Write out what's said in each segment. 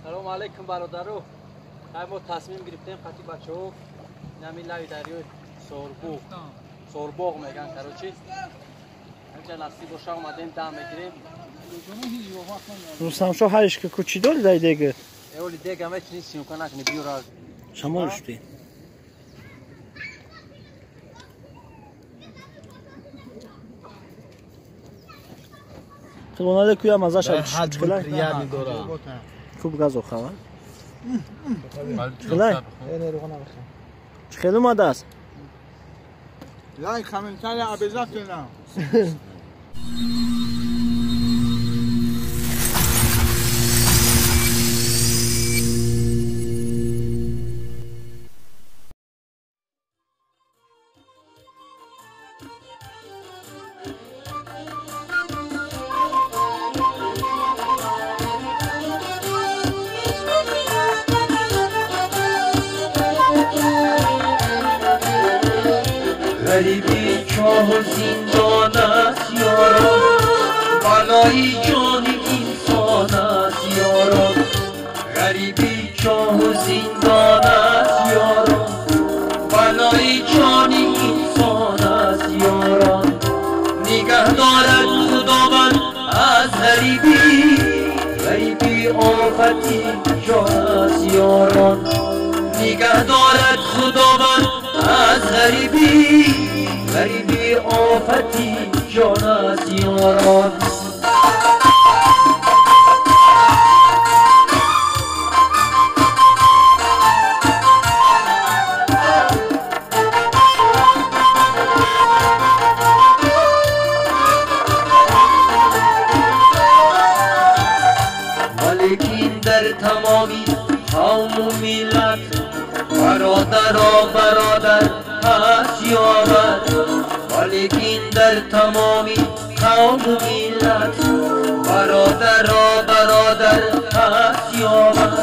Салом алейкум бародару. Мо тасмим гирифтем қати бачаҳо нами лави дарёи Сорбоғ. Сорбоғ меган, короче. Ҳамча насиб боша омадем, дам мегирем. Рустамшо ҳариш ки кучи дори дай дега. Эоли дега мечини сиюнка накни биёра. Шамол шуди. Хилонаде куя мазаша чхилай. Хуб газо хава. Чхилай. Чхел омадааст. Лайк, комментария обязательно. غریبی چاه و زندان است یاران، بلای جان انسان است یاران. غریبی چاه و زندان است یاران، بلای جان انسان است یاران. نگه دارد خداوند از غریبی، غریبی آفتی جان است یاران. نگه دارد خداوند از غریبی، غریبی آفتی جان از یاران. ولیکن در تمامی قوم و ملت برادر و برادر هست یابد. ولیکن در تمامی قوم و ملت برادر و برادر هست یابد.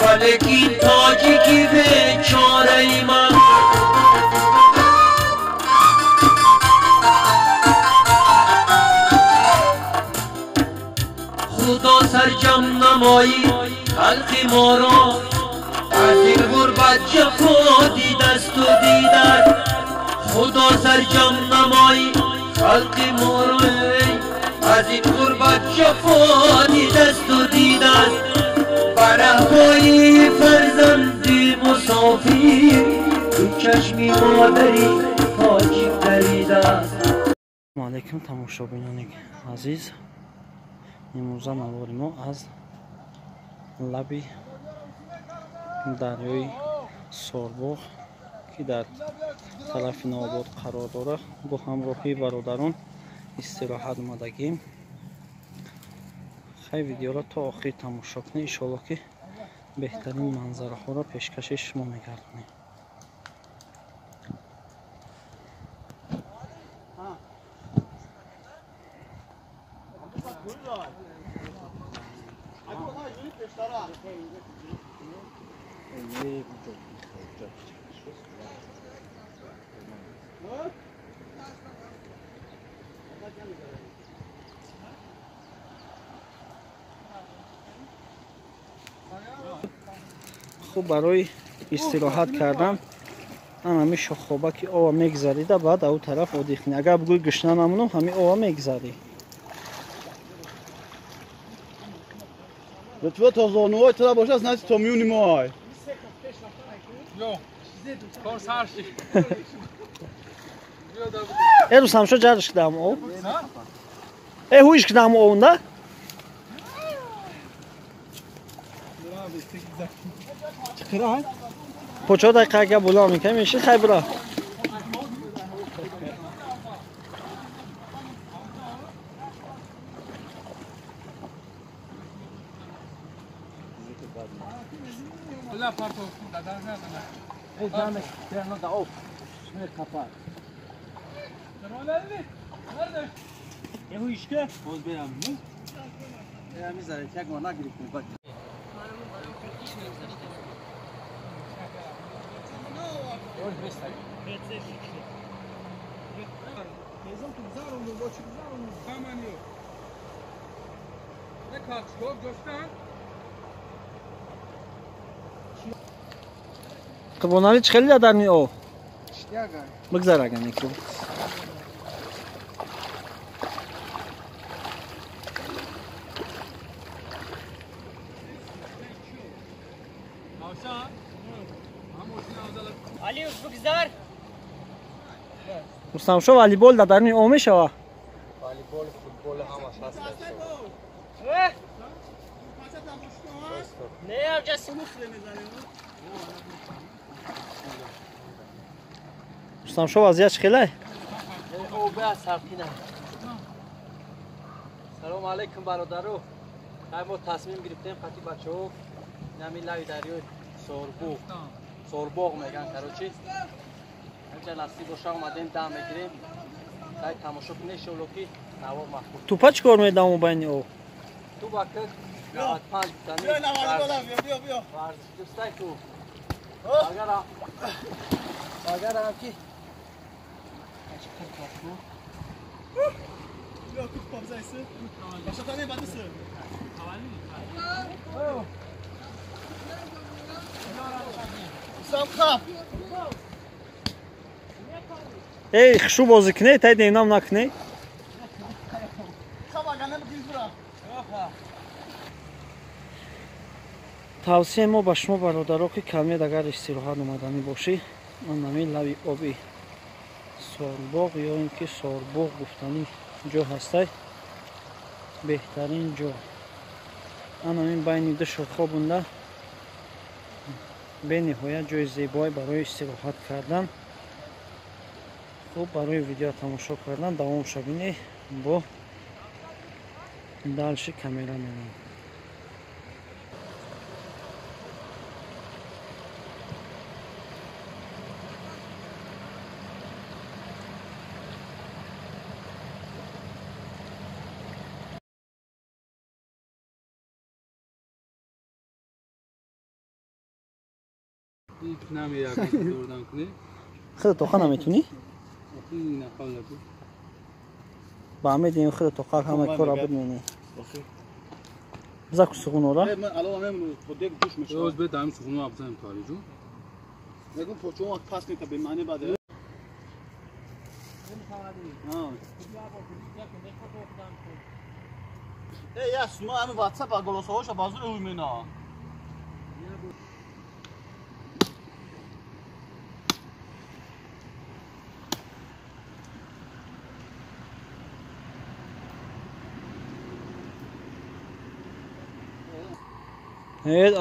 ولیکن تاجیکی بیچاره من، خدا سرجم نمایی خلق ما را. از این غربت جفا دیدست و دیدد، خدا سرجم نمایی خلق ما را. از این غربت جفا دیدست و دیدد، برهبای فرزند مسافر تو چشمی مادری تاجیک دریده. Салому алейкум тамошобинони азиз. Имрӯза навори мо аз лаби дарёи Сорбоғ, ки дар тарафи Навобод қарор дорад, бо ҳамроҳии бародарон истироҳат омадагим. Хай видеоро то охир тамошо кунед, иншоалло ки беҳтарин манзараҳоро пешкаши шумо мегардонем. Хуб, барои истироҳат кардан ҳамин шохоба ки ова мегзарида, баъд ау тараф одиқ кунӣ. Агар бигӯй гушна намонам, ҳамин ова мегзарӣ. Лутфа то зонуҳои тура бошад, значит то миёни мо ай. Э Рустамшо ҷарш кидам ов. Э ҳуиш кидам овнда? По 4 дақиқа агар булан мекунем, мешид хай бура. Қурбоналӣ чӣ хеле дар ми об? Бигзар агар неку. Рустамшо волейбол дар даруни об мешава? Волейбол, футбол ҳамаш ҳаст. Рустамшо вазъият чӣ хелай? Салому алайкум бародаро. Мо тасмим гирифтем қати бачаҳо нами лави дарёи Сорбоғ. Сорбоғ меган, короче. Ҳамча насиб боша омадем, дам мегирем. Сай тамошо кунед, иншоалло ки навор маҳбуб. Тупа чӣ кор медам байни об? Тупа ки 95 гуфтани. Варзиш дӯстай ку. Агар ам ки Эй, хушу бозӣ кунед, тай денам накунед. Тавсияи мо ба шумо бародаро ки калмед агар истироҳат омаданӣ бошӣ, ман ҳамин лави оби Сорбоғ ё ин ки Сорбоғ гуфтанӣ ҷо ҳастай, беҳтарин ҷо. Ан ҳамин байни ду шохҳо бунда бениҳоят ҷои зебое барои истироҳат кардан. Хуб, барои видео тамошо кардан давом шабинӣ бо дальше камера мерам. Худат тоқа наметунӣ? Ба ҳамедием худат тоқа ҳама кора буд менӣ. Биза ку суғунора?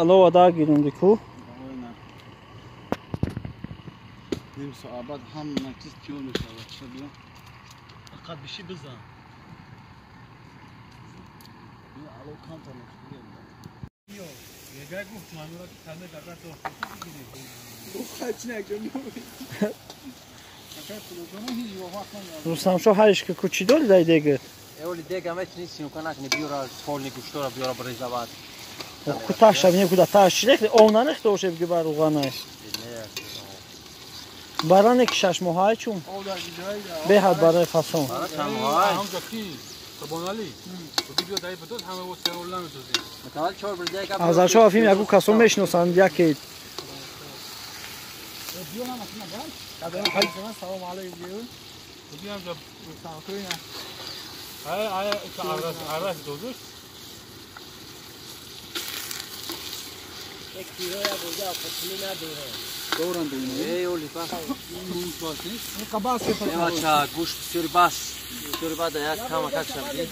Алова да гирунди ку. Ним соат баъд ҳама чиз тиёр мешавад. Фақат биши бизан. Алов камтар Рустамшо ҳариш ки ку чӣ дори дай дегит? Эоли дега метунӣ сиюнка накунӣ, биёра полни гӯштора биёра брезавад. Куташ шабине куда таш чирехли ов нарехта ошеб ки бар руғанай. Баране ки 6 моҳай чун. Беҳад барои фасон. Азаршо афим ягу касон мешиносанд яке. Гӯшт бисёри бас, бисёри бад як кама как шабги.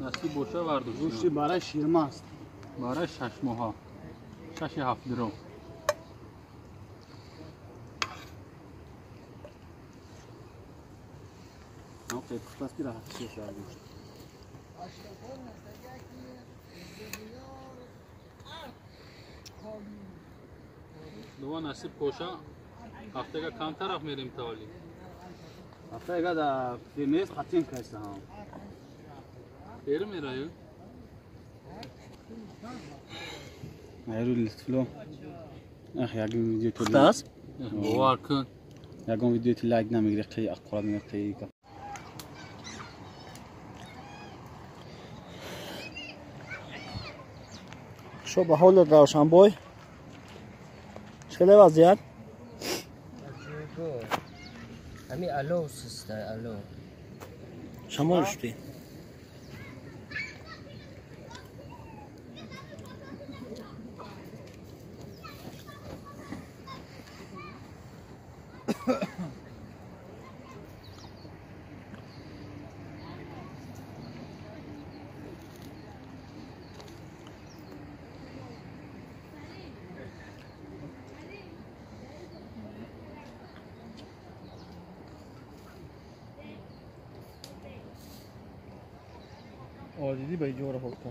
Насиб боша вардуш. Гӯшти барои ширмаст. Барои 6 моҳа. 6-7 диром. Шумо насиб коша ҳафтага кам тараф мерем тавали. Ҳафтага да фемес хатим кайса ҳам. Дер мераю? Айру литфло. Ах, ягон видео то. Хтас? Бовар кун. Ягон видео ти лайк намегири, қи аққурат меқи. Шо ба ҳолат Равшанбой? Чӣ вазъият? Ами алов систа, алов. Шамол шудӣ. Диди ба иҷора ҳолта.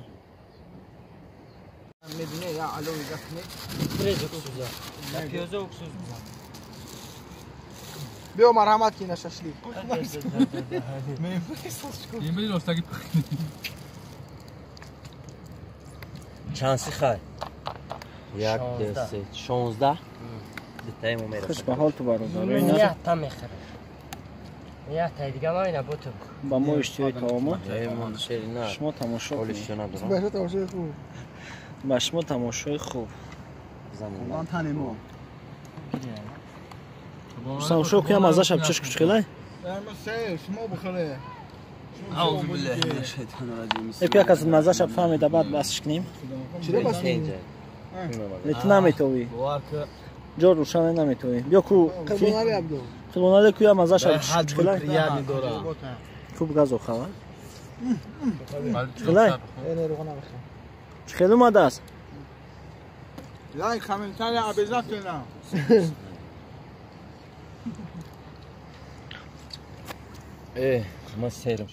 Медине я алови гапне. През уксуза. Пиёза уксуз бизан. Биё марҳамат ки на шашлик. Имри ростаги пахни. Чанд сихай? 1 2 3 16. Дитаи мо мерасад. Хуш ба ҳол ту бародар. Я та мехӯрам. Я та дига ман ина бутум. Ба мо иштиҳои таома. Шумо тамошо кунед. Ба шумо тамошои хуб. Ман тани мо. Тамошо кунем маззаша чиш кучхелай? Шумо бухӯре. Аузу биллаҳи минаш шайтони раҷим. Эп як аз маззаша фаҳмида баъд басш кунем. Чиро бас кунем? Не ту наметовӣ. Ҷо рӯшан наметовӣ. Биё ку. Қилонаде куя маззаша чухелай? Хуб газо хава. Чухелай? Чухел омадааст? Лайк, комментария обязательно. Ман серам.